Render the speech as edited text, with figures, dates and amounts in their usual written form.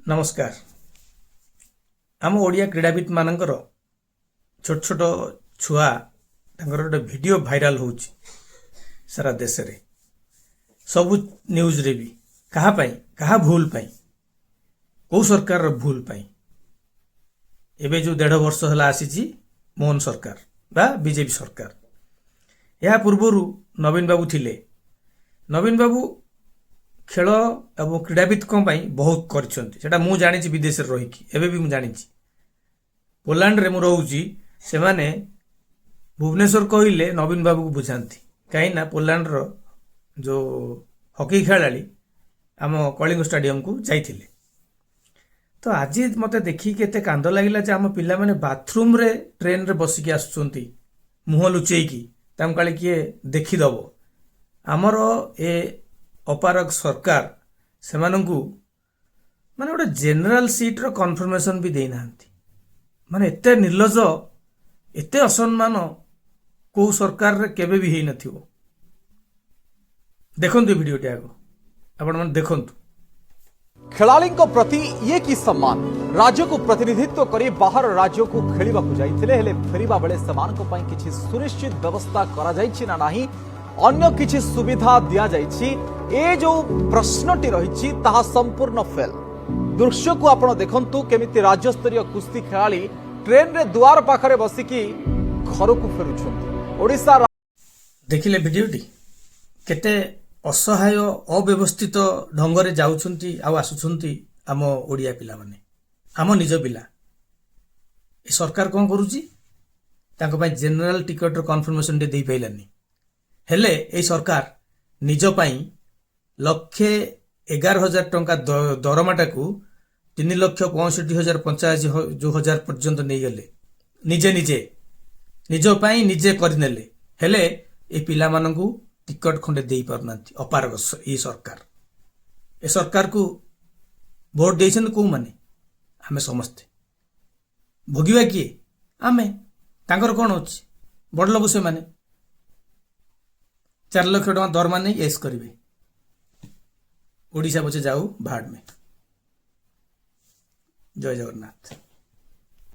ନମସ୍କାର। ଆମ ଓଡ଼ିଆ କ୍ରୀଡ଼ାବିତମାନଙ୍କର ଛୋଟ ଛୋଟ ଛୁଆ, ତାଙ୍କର ଗୋଟେ ଭିଡ଼ିଓ ଭାଇରାଲ ହେଉଛି ସାରା ଦେଶରେ, ସବୁ ନ୍ୟୁଜ୍ରେ ବି। କାହା ପାଇଁ? କାହା ଭୁଲ ପାଇଁ? କେଉଁ ସରକାରର ଭୁଲ ପାଇଁ? ଏବେ ଯେଉଁ 1.5 ବର୍ଷ ହେଲା ଆସିଛି ମୋହନ ସରକାର ବା ବିଜେପି ସରକାର, ଏହା ପୂର୍ବରୁ ନବୀନ ବାବୁ ଥିଲେ। ନବୀନ ବାବୁ ଖେଳ ଏବଂ କ୍ରୀଡ଼ାବିତଙ୍କ ପାଇଁ ବହୁତ କରିଛନ୍ତି। ସେଟା ମୁଁ ଜାଣିଛି ବିଦେଶରେ ରହିକି। ଏବେ ବି ମୁଁ ଜାଣିଛି, ପୋଲାଣ୍ଡରେ ମୁଁ ରହୁଛି। ସେମାନେ ଭୁବନେଶ୍ୱର କହିଲେ ନବୀନ ବାବୁକୁ ବୁଝାନ୍ତି, କାହିଁକି ନା ପୋଲାଣ୍ଡର ଯେଉଁ ହକି ଖେଳାଳି ଆମ କଳିଙ୍ଗ ଷ୍ଟାଡିୟମକୁ ଯାଇଥିଲେ। ତ ଆଜି ମୋତେ ଦେଖିକି ଏତେ କାନ୍ଦ ଲାଗିଲା ଯେ ଆମ ପିଲାମାନେ ବାଥରୁମରେ ଟ୍ରେନରେ ବସିକି ଆସୁଛନ୍ତି ମୁହଁ ଲୁଚେଇକି, ତାଙ୍କୁ କାଳେ କିଏ ଦେଖିଦବ। ଆମର ଏ ଅପାରଗ ସରକାର ସେମାନଙ୍କୁ ମାନେ ଗୋଟେ ଜେନେରାଲ ସିଟ୍ର କନଫର୍ମେସନ୍ ବି ଦେଇନାହାନ୍ତି। ମାନେ ଏତେ ନିର୍ଲଜ, ଏତେ ଅସମ୍ମାନ କୋଉ ସରକାରରେ କେବେ ବି ହେଇନଥିବ। ଦେଖନ୍ତୁ ଏ ଭିଡ଼ିଓଟି ଆଗ ଆପଣମାନେ ଦେଖନ୍ତୁ। ଖେଳାଳିଙ୍କ ପ୍ରତି ଇଏ କି ସମ୍ମାନ? ରାଜ୍ୟକୁ ପ୍ରତିନିଧିତ୍ୱ କରି ବାହାର ରାଜ୍ୟକୁ ଖେଳିବାକୁ ଯାଇଥିଲେ, ହେଲେ ଫେରିବା ବେଳେ ସେମାନଙ୍କ ପାଇଁ କିଛି ସୁନିଶ୍ଚିତ ବ୍ୟବସ୍ଥା କରାଯାଇଛି ନା ନାହିଁ, ଅନ୍ୟ କିଛି ସୁବିଧା ଦିଆଯାଇଛି, ଏ ଯୋଉ ପ୍ରଶ୍ନଟି ରହିଛି ତାହା ସମ୍ପୂର୍ଣ୍ଣ ଫେଲ୍। ଦୃଶ୍ୟକୁ ଆପଣ ଦେଖନ୍ତୁ, କେମିତି ରାଜ୍ୟସ୍ତରୀୟ କୁସ୍ତି ଖେଳାଳି ଟ୍ରେନରେ ଦୁଆର ପାଖରେ ବସିକି ଘରକୁ ଫେରୁଛନ୍ତି। ଓଡ଼ିଶା ଦେଖିଲେ ଭିଡ଼ିଓଟି, କେତେ ଅସହାୟ ଅବ୍ୟବସ୍ଥିତ ଢଙ୍ଗରେ ଯାଉଛନ୍ତି ଆଉ ଆସୁଛନ୍ତି ଆମ ଓଡ଼ିଆ ପିଲାମାନେ, ଆମ ନିଜ ପିଲା। ଏ ସରକାର କ'ଣ କରୁଛି? ତାଙ୍କ ପାଇଁ ଜେନେରାଲ ଟିକେଟର କନଫର୍ମେସନଟେ ଦେଇପାରିଲାନି। ହେଲେ ଏଇ ସରକାର ନିଜ ପାଇଁ 1,11,000 ଟଙ୍କା ଦରମାଟାକୁ 3,65,085 ଯୋଉ ହଜାର ପର୍ଯ୍ୟନ୍ତ ନେଇଗଲେ, ନିଜେ ନିଜେ ନିଜ ପାଇଁ ନିଜେ କରିନେଲେ। ହେଲେ ଏ ପିଲାମାନଙ୍କୁ ଟିକଟ ଖଣ୍ଡେ ଦେଇପାରୁନାହାନ୍ତି। ଅପାରଗ ଏଇ ସରକାର। ଏ ସରକାରକୁ ଭୋଟ ଦେଇଛନ୍ତି କୋଉମାନେ? ଆମେ ସମସ୍ତେ। ଭୋଗିବା କିଏ? ଆମେ। ତାଙ୍କର କ'ଣ ଅଛି? ବଡ଼ ଲୋକ ସେମାନେ, 4 ଲକ୍ଷ ଟଙ୍କା ଦରମା ନେଇ ଏସ୍ କରିବେ। ଓଡ଼ିଶା ପଛେ ଯାଉ भाड़ में। ଜୟ ଜଗନ୍ନାଥ।